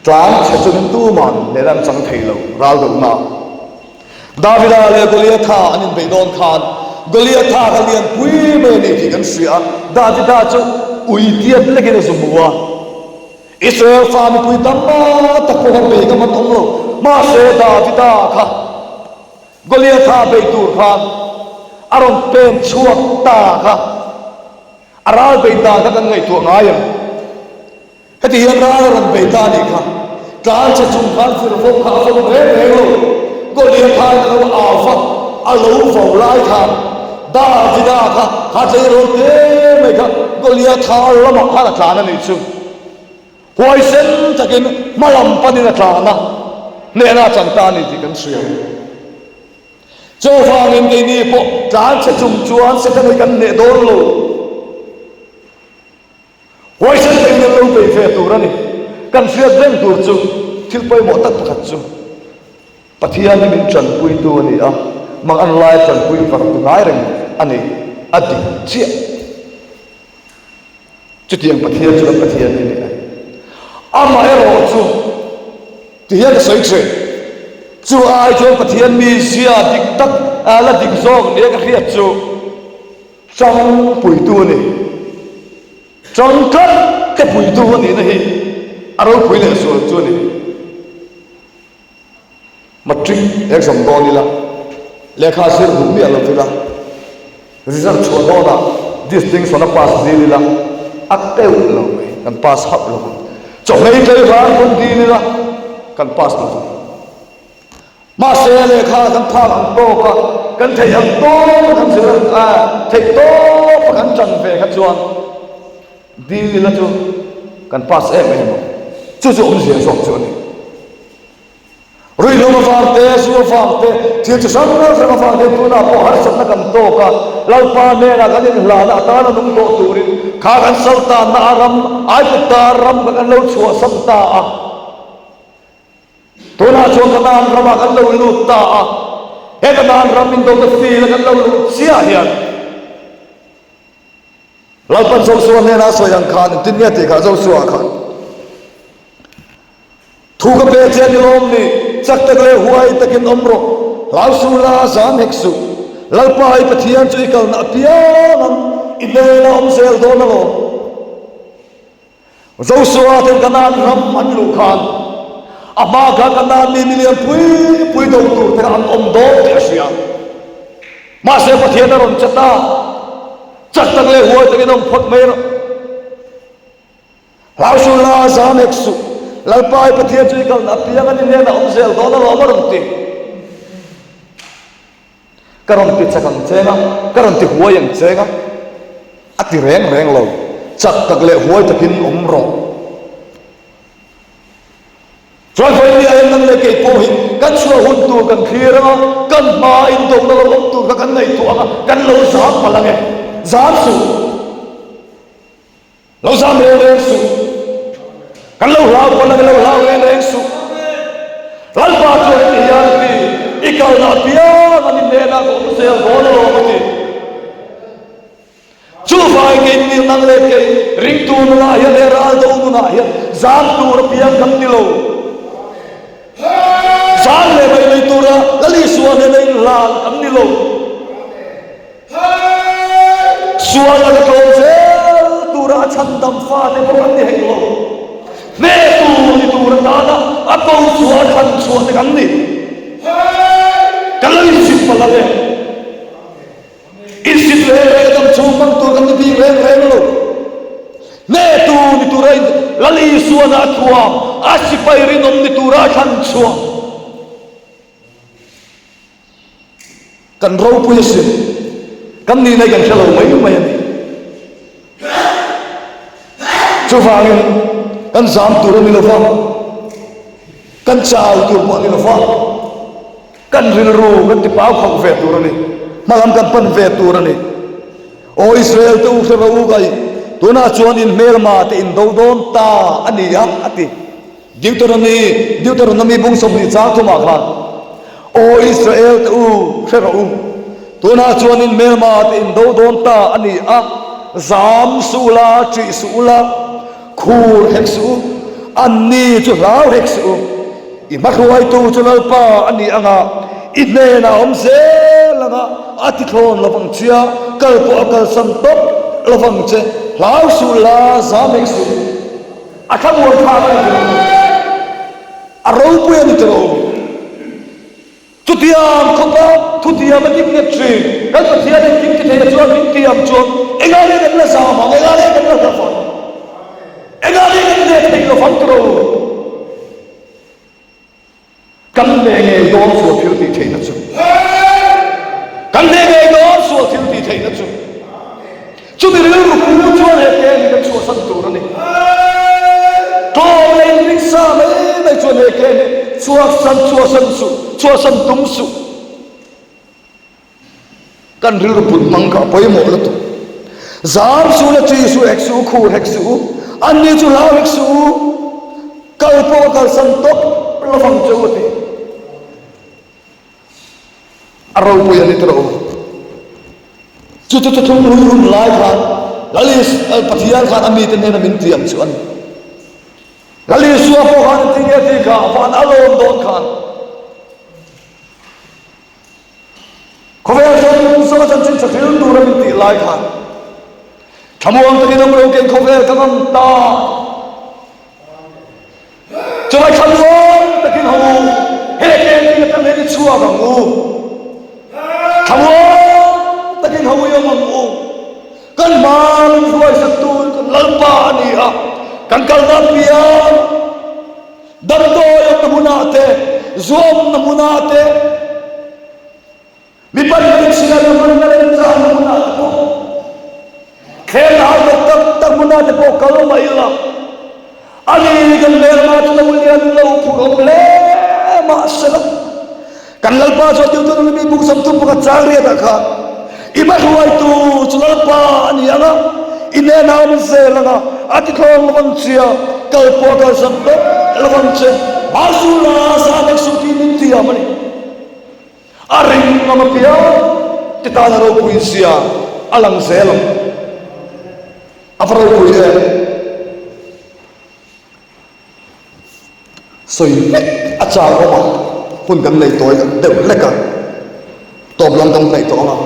Tlang chhe chungin tuman hnehna an chang thei lo ral dohna. Davida leh Goliatha an inbeih dawn khan Goliatha kha lianpui mai a ni tih kan hria a, Davida chu ui tiat lekin a zu hmu a. Israel fa mipui tam tak pawh kha bei ngam an awm lo, mahse Davida kha Goliatha bei tur khan a rawn pen chhuak ta kha a ral bei dan kha kan ngaihtuah ngai ang. Heti hian ral a rawn bei ta a nih kha. Tlan che chung khan fir vawm kha a vawm reng reng lo. Goliath khan a lo au va, a lo vo lai khan Davida kha kha tleirawl te mai kha Goliatha lamah khan a tlan a nih chu. Huaisen takin hma lam panin a tlan a, hnehna a chan ta a ni tih kan hria. Chuvangin keini pawh tlan che chung chuan Setana hi kan hneh dawn lo. Huaisen takin an lo bei ve tur a ni. Kan hriat reng tur chu thil pawimawh tak pakhat chu Pathian hi min tanpuitu a ni a, mang an laia tanpui var tu ngai reng a ni, a dik chiah. Chutiang Pathian chu kan Pathian hi a ni a. Amaherawh chu tihian ka sawi thin, chu ai chuan Pathian mizia dik tak la dik zawk nia ka hriat chu, Chang puitu a ni. Chang tlat te puitu a nihna hi a ropui leh zual chu a ni. Matric exam dawn ila, lehkha zir duh miah lo ila, result chhuah dawnah distinction a pass dil ila, a teuh lo mai, kan pass hauh lo vang. Chawhmei tlei hlan pawn dil ila, kan pass lo vang. Mahse, lehkha kan phak ang tawk a, kan theih ang tawk a kan zir a, theih tawp a kan ṭan ve kha chuan dil ila chu kan pass em em ang. Chu chu awmzia zawk chu a ni. Ruihhlo avang te, zu avang te, thil chi hrang hrang avang te tunah pawh harsatna kan tawk a, Lalpa hnenah kan inhlana atana nung tawh turin kha kan saltanna a ram, Aigupta ram kha kan lo chhuahsan ta a. Tunah chuan Kanaan ramah kan lo lut ta a, he Kanaan ram indona fila kan lo luh chiah hian Lalpan Josua hnenah a sawi ang khan engtin nge tih kha Josua khan thu ka pe che a ni lawm ni, chak tak leh huai takin awm rawh, hlau suh la, zam hek suh, Lalpa i Pathian chu i kalna apiang ang, i hnenah awm zel dawn alawm. Josua ten Kanaan ram an luh khan a hma khan Kanaan mi milian pui pui do tur te kha an awm dawn tih a hria. Mahse Pathian a rawn che ta. Chak tak leh huai takin awm phawt mai rawh. Hlau suh la, zam hek suh. Lalpa i Pathian chu i kalna apiang a ni hnenah awm zel dawn alawm a rawn ti. Ka rawn ti chak ang cheng a, ka rawn ti huai ang cheng a, a ti reng reng lo. Chak tak leh huai takin awm rawh. Chuan vawiin a enlang leh kei pawh hi kan chhuah hun tur kan thlir ang a, kan hma indona lo awm tur kha kan ngaihtuah ang a, kan lo zam palh ang e. Zam suh. Lo zam reng reng suh. Kan lo hlau pawn a, lo hlau reng reng suh. Lalpa chuan ti hian a ti, I kalna apiang an inhnenah ka awm zel dawn alawm a ti. Chuvangin kei ni nang leh kei ringtu nunah hian leh raldo nunah hian zam tur apiang kan ni lo. Zam leh mai mai tura Lal Isua hnena inhlan kan ni lo. Sual laka tlawm zel tura a chhandam fate pawh kan ni hek lo. Hnehtu ni tur atana a ko chhuah a thlan chhuah te kan ni. Kan lo insit palh ang e. Insit reng reng a dam chhung hmang tur kan ni bik reng reng lo. Hnehtu ni tura Lal Isuana a thuam, a sipai rinawm ni tura a thlan chhuah. Kan ropui asin. Kan nihna hi kan hre lo mai mai a ni. Chuvangin kan zam tur a ni lo va, kan chau tur pawh a ni lo va, kan rilru kan ti pau khauh ve tur a ni, hmalam kan pan ve tur a ni. Aw Israel te u hre rawh u kai, tunah chuan in hmelma te in do dawn ta a ni a, a ti. Deuteronomy, Deuteronomy bung 20 chang thumah khan, Aw Israel te u, hre rawh u, tunah chuan in hmelma te in do dawn ta a ni a, zam suh ula, ṭih suh ula, khur hek suh u, anni chu hlau hek suh u, i hmahruaitu chu Lalpa a ni anga, i hnenah awm zel anga a ti thlawn lovang chia, kal pawh a kalsan tawp lovang che, hlau suh la, zam hek suh. A thlamuan thlak a ni tiro. A ropui a ni tiro. Chutiang khawpa thutiam a kim nghet thin. Kan Pathian engkim ti theih chuan min tiam chuan engah nge kan la zam ang, engah nge kan la hlauh ang, engah nge kan let theih lovang tiro. Kan hneh ngei dawn sual thil tih theihna chu. Kan hneh ngei dawn sual thil tih theihna chu. Chumi rilru pu chuan he kem hi kan chhuahsan tur a ni. Tlawm leh inring sa mai mai chuan he kem hi chhuahsan chhuahsan suh, chhuahsan tum suh. Kan rilru put hmang kha a pawimawh lutuk. Zam suh la chi suh hek suh u, khur hek suh u, anni chu hlau hek suh u, kal pawh a kalsan tawp lovang che u a ti. A ropui a ni tawh lo. Chu chu thuthlung hlui hun lai khan Lal Pathian khan a mite hnena min tiam chu a ni. Lal Isua pawh khan engtin nge a tih kha, van a lawm dawn khan. Khawvel zawng zawng a chanchin tha hril tura min tih lai khan thlamuang takin awm lo keng khawvel ka ngam ta. Chuvai thlamuang takin ho u, he keng atang hian i chhuak ang u. Thlamuang takin ho i awm ang u. Kan hma min hruaisaktu kan Lalpa a ni a, kan kalna piang Damdawi awmna hmunah te, zu awmna hmunah te, mi pahnih chhiarna hmanna remchangna hmunah te pawh, thlemna hautak tak tak hmunah te pawh kal mah ila, ani kan hmelma chu lo lian lo phur awm hle mah sela. Kan Lalpa chuan Deuteronomy buk 31 chang riatah khan, I hmahruaitu chu Lalpa a ni ang a, i hnenah a awm zel ang a, a ti thlawng lovang che a, kal pawh a kalsan tawp lovang che, Mahsu la zan ek suh tih min tiam a ni. A ring ngam apiang ti tan a ropui zia a lang zel ang. A va ropui em! Sawi hlek a chang awm a, hun kan nei tawi deuh hlek a, tawp lam kan hnaih tawh ang a.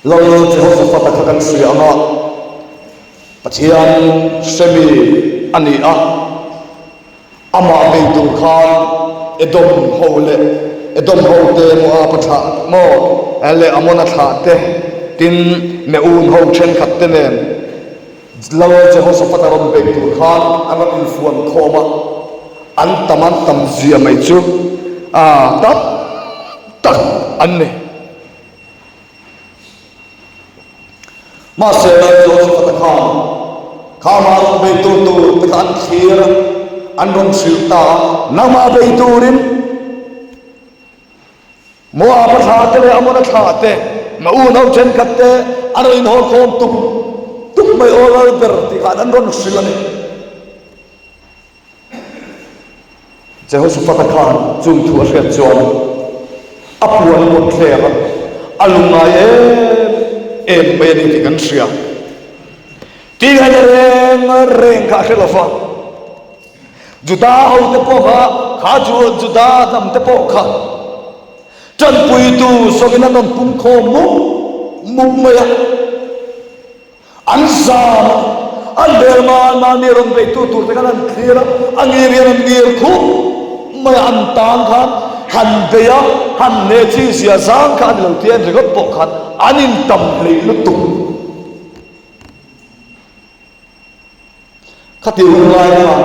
Lal Jehoshaphat-a kha kan hria ang a, Pathian hremi a ni a, amah bei tur khan Edom ho leh Edom ho te Moab-a thlah maw leh Amon-a thlah te, tin Meun ho thenkhat te nen, Lal Jehoshaphat-a rawn beih tur khan an rawn infuan khawm a, an tam an tam zia mai chu a tam tak an ni. Mahse, Lal Jehoshaphat-a khan kha amah rawn beih tur tur te kha an thlir a, an rawn hrilh ta a, Nangmah bei turin Moab-a thlah te leh Amon-a thlah te, na unau thenkhat te an rawn inhawl khawm tuk tuk mai aw lal ber tih khan an rawn hrilh a ni. Jehoshaphat-a khan chung thu a hriat chuan a puan a pawt thleng a, a lungngai em em mai a ni tih kan hria. Tihna reng reng kha a hre lo va. Juda hote pawh kha, kha chu Juda hnamte pawh kha ṭanpuitu sawngin an rawn pung khawm mup. mup mai a. An zam a, an hmelma an mahni rawn beihtu tur te khan an thlir a, a ngir hian an ngir khup mai a, an tan khan han bei a, han hneh chi zia zang kha a ni lo tia en ringawt pawh khan an intam hleih lutuk. Khati hun lai khan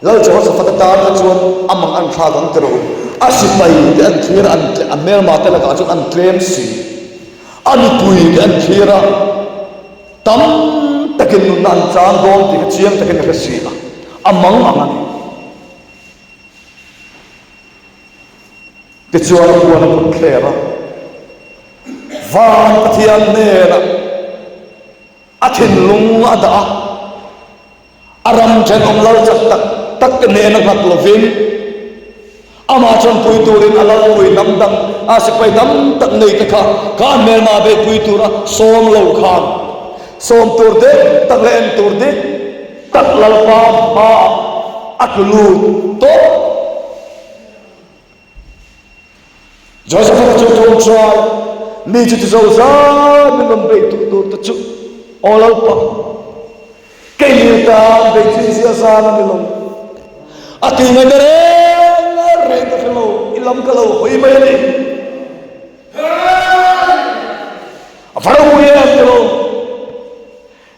Lal Jehoshaphat-a tan kha chuan a mang an thlak ang ti rawh u. A sipai te an thlir a, an hmelma te lakah chuan an tlem si. A mipui te an thlir a, tam takin nunna an chang dawn tih kha chiang takin a hre si a, a mang ang a ni. Tichuan a puan a put thler a, Van Pathian hnenah, A thinlung a dah a, a ram thenawm lal chak tak tak te hnena nghat lovin, amah chuanpui turin a lalpui hnam dang a sipai tam tak nei te kha kha an hmelma beihpui tura sawm lo khan sawm tur dik tak leh en tur dik tak Lalpa hmaah a tlu lut tawp. Joseph-a chu ṭawngṭai mi chu ti zo zan min rawn beih duh tur te chu aw Lalpa, keini tan beih chin zia zan a ni lo. A ti ngaihna reng reng ka hre lo, i lam ka lo hawi mai a ni. A va ropui em ti lo.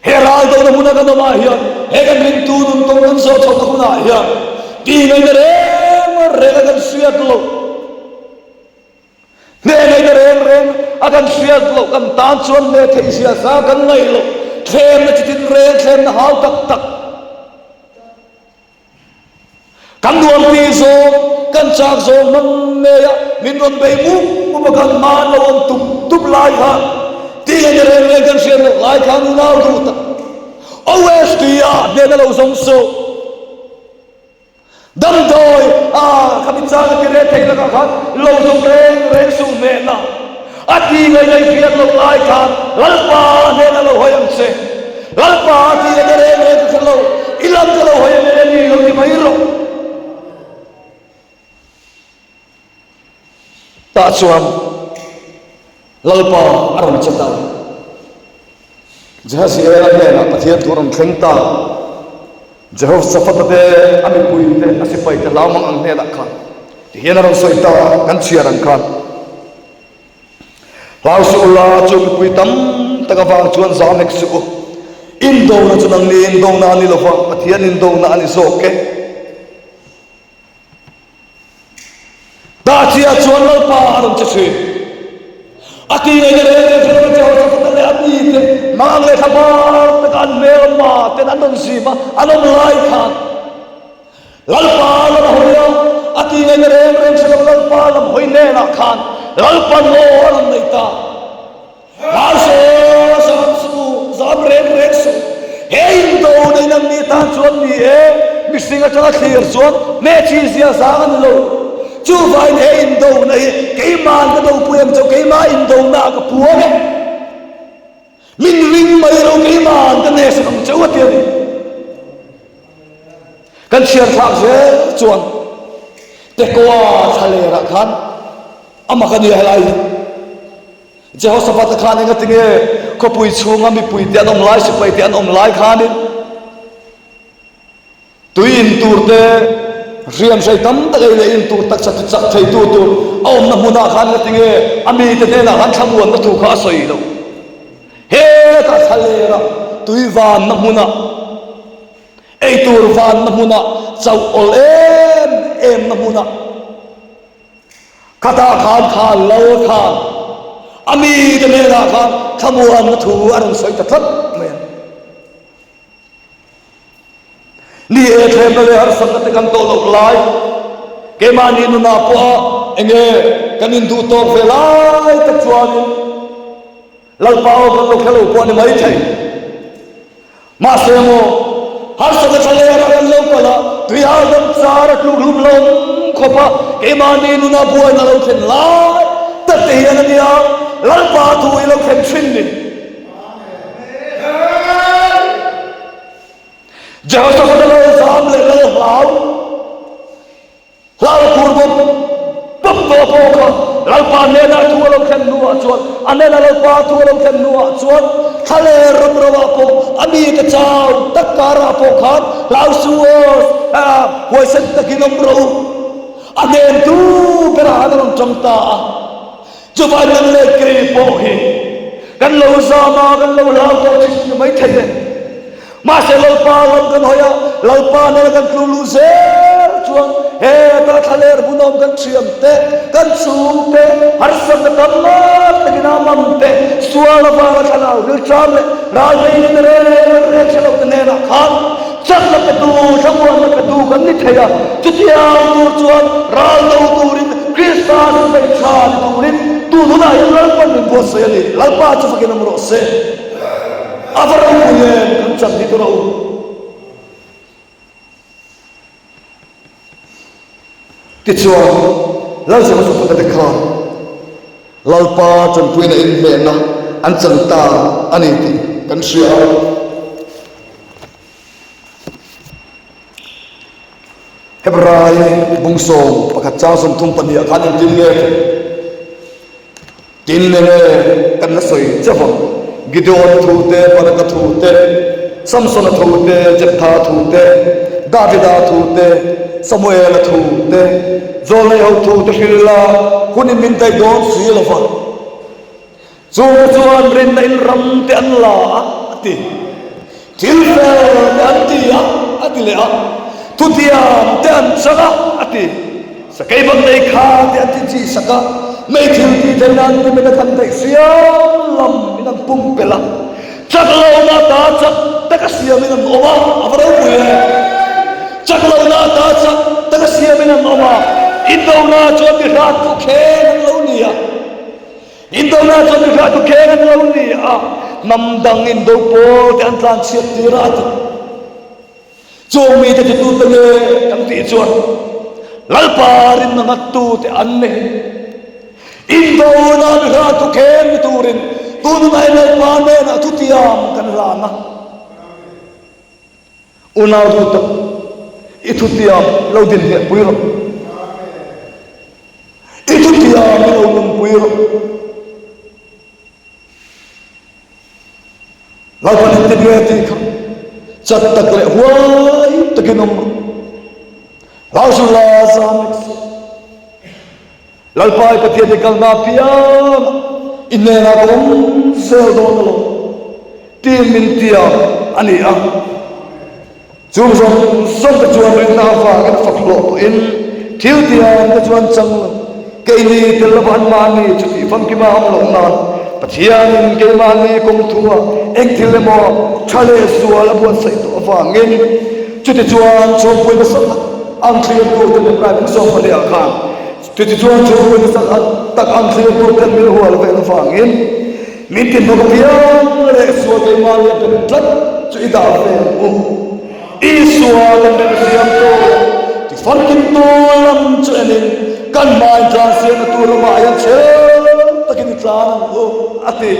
He ral dona hmuna kan awmah hian, he kan ringtu nun kawng kan zawh chhohna hunah hian ti ngaihna reng reng a kan hriat loh, hneh ngaihna reng reng a kan hriat loh, kan tan chuan hneh theih zia zang kan ngaih loh, thlemna chitin reng, thlemna hau tak tak, Kan nuam ti zawng, kan chak zawng hmang ngei a, min rawn bei mup mup a, kan hma an lo awm tup tup lai khan, ti nge ni reng reng kan hriat loh lai khan unau duh tak OSD-a hnena lo zawng suh. Damdawi a khami chang a ti reh thei lakah khan lo zawng reng reng suh hnena. A ti ngai ngai hriat loh lai khan Lalpa hnena lo hawi ang che. Lalpa a ti ngai reng reng ka hre lo, i lam ka lo hawi ang e ni lo ti mai rawh. Tah chuan Lalpa a rawn che ta. Jehaziela hnenah Pathian thu a rawn thleng ta. Jehoshaphat-a te, a mipui te, a sipai te hlau mang ang hnenah khan tihian a rawn sawi ta, kan chhiar ang khan. Hlau suh ula, chu mipui tam tak avang chuan zam hek suh u. Indona chu nangni indona a ni lova, Pathian indona a ni zawk e. Dahchia chuan Lalpa a rawn che thin. A ti ngaihna reng reng hre lo Jehoshaphat-a leh a mite mang leh thlabar taka an hmelma ten an rawn zim a, an awm lai khan Lalpa lam a hawi a, a ti ngaihna reng reng hre lo Lalpa lam hawi hnenah khan Lalpa naw a rawn nei ta. Mahse, zam suh, zam reng reng suh. He indo nei nang ni tan chuan ni e, mihring atanga thlir chuan hmeichhi zia zang a ni lo. Chuvangin he indona hi keima'n ka dopui ang chauh, keimah indona ah ka puang e. Min ring mai lo, keima'n ka nehsak ang chauh a ti a ni. Kan chhiar thlak zel chuan Tekoa thlalerah khan a mak a nia helai hi. Jehoshaphat-a khan engati nge khawpui chhunga mipui te an awm lai, sipai te an awm lai khanin tui in tur te, hriam hrei tam tak ei leh in tur taksa ti chak theitu tur a awmna hmunah khan engati nge a mite hnenah khan thlamuanna thu kha a sawi lo. Hetah thlalera tui vanna hmunah, ei tur vanna hmunah, chauh awl em emna hmunah, Khatah khan khan lo khan a mite hnenah khan thlamuanna thu a rawn sawi ta tlat mai a. Ni e, thlemna leh harsatna te kan tawh loh lai, keimahni nunah pawha enge kan induh tawk ve lai tak chuanin Lalpa aw kan lo hre lo pawh a ni maithei. Mahse maw, harsatna tha leh ram an lo kal a, tuihal dam char a tluk hlum lo awm khawp a, keimahni nuna buaina lo thlen lai tak te hian a nia, Lalpa thu i lo thlen thin ni. Jehoshaphat-a lal zam leh lal hlau. Hlau khur bawp bawp tawh pawh kha Lalpa hnenah thu a lo thlen hnuah. hnuah chuan, a hnena Lalpa thu a lo thlen hnuah chuan, thlaler ram ramah pawh a mite chau tak karah pawh khan hlau suh aw, huaisen takin awm rawh u. A hnentu berah khan a rawn tang ta a. Chuvai nang leh kei pawh hi kan lo zam a, kan lo hlau tawh thin ni maithei e. Mahse Lalpa lam kan hawi a, Lalpa nena kan tlu luh zel chuan heta thlaler hmunawm kan thiam te, kan chhung te, harsatna tam mak takin a mam te, sual avanga thlanau rilṭam leh ralveiin reng reng hre lote hnenah khan chakna petu, thlamuanna petu kan ni thei a. Chutiang tur chuan ral do turin Krista sipai tha ni turin tun hunah hian Lalpan min buatsaih a ni. Lalpa chu fakin awm rawh se. A va ropui em kan chan hi tura u. Tichuan, Lal Jehoshaphat-a te khan Lalpa tanpuina inhmehna an chan ta a ni tih kan hria a. Hebrai bungsawm pakhat chang 32 ah khan engtin nge Tin nge kan la sawi chauh ang? Gideon thu te, Baraka thu te, Samsona thu te, Jeptha thu te, Davida thu te, Samuela thu te, Zawlneiho thu te hril la, hunin min daih dawn si lo va. Chungte chuan rinna in ram te an la a, a ti. Thil fel te an ti a, a ti leh a. Thutiam te an chang a, a ti. Sakei bang nei kha te an ti chi sak a, mei thil tih theih nan ti min a khan theih siam lam in an pumpelh a. Chak lohna ta chak taka siamin an awm a, a va ropui e. Chak lohna ta chak taka siamin an awm a, indona chuan mi hrat pawh kheng an lo ni a. Indona chuan mi hrat pawh kheng an lo ni a, hnam dang indo pawl te an tlanchhiat tir a, a ti. Chung mite chu tute nge kan tih chuan Lalpa rinna ngattute an ni. Indona mi hlan thu khen ni turin tununai Lalpa hnenah thutiam kan hlan a. Unau duh tak, i thutiam lo dinhmehpui rawh. I thutiam i lo nunpui rawh. Lalpan engtin nge tih kha chat tak leh huai takin awm rawh. Hlau suh la zam mek suh. Lalpa i Pathian i kalna apiangah i hnenah ka awm zel dawn alawm tiin min tiam a ni a. Chung zawng zawng te chuan rinna avangin fak hlawh tawhin thil tiang te chuan chang lo. Keini tel lova anmahni chu tih famkima awm loh nan Pathianin keimahni kawng thua eng thil emaw tha leh zual a buatsaih tawh avangin chutichuan chhungpui hmasa tak ang thlir tur ten Ibrahim an zawng pahnih ah khan chutichuan chhungpui hmasa tak ang thlir tur ten min hual vel avangin Min ti hnawk apiang leh sual keimahni a bet tlat chu i dah ve ang u. Isua kan remsiamtu ti famkimtu lam chu enin kan hmai tlan siamna tur ramah hian chhel takin i tlan ang u, a ti.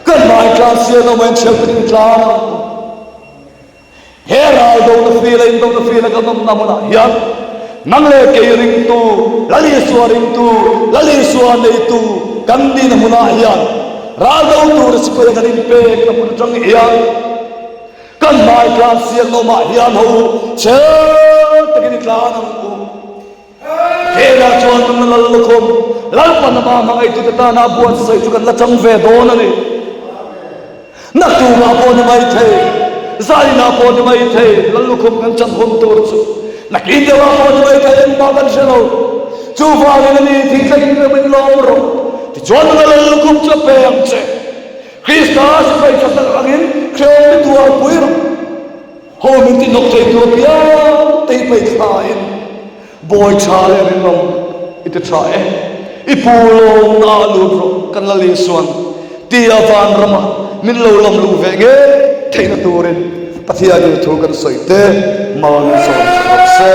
Kan hmai tlan siamna ramah hian chhel takin i tlan ang u. He ral dona fila indona fila kan awmna hmunah hian nang leh kei ringtu, Lal Isua ringtu, Lal Isua neitu kan nihna hmunah hian ral do tur sipai kan inpekna hmun atang hian kan hmai tlan siakna awmah hian ho chhel takin i tlan ang u. Helah chuan nunna lal lukhum, Lalpan ama hmangaihtute tana a buatsaih chu kan la chang ve dawn a ni. Naktukah pawh ni mai thei, zainah pawh ni mai thei, lal lukhum kan chan hun tur chu nakin deuhah pawh ni mai thei, engmah kan hre lo. Chuvangin a ni, thih thlengin rem in lawm rawh. Tichuan nunna lal lukhum chu a pe ang che. Krista sipai tha tak angin hrehawm ni tuarpui rawh. Ho min ti hnawk thei tur apiang te hi paithlain bawi tha leh rinawm i ti tha e. I pu lawmna ah lut rawh kan la Lisuan tia vanrama min lo lam luh ve ngei theihna turin Pathianin thu kan sawi te mal min sawm sak rawh se.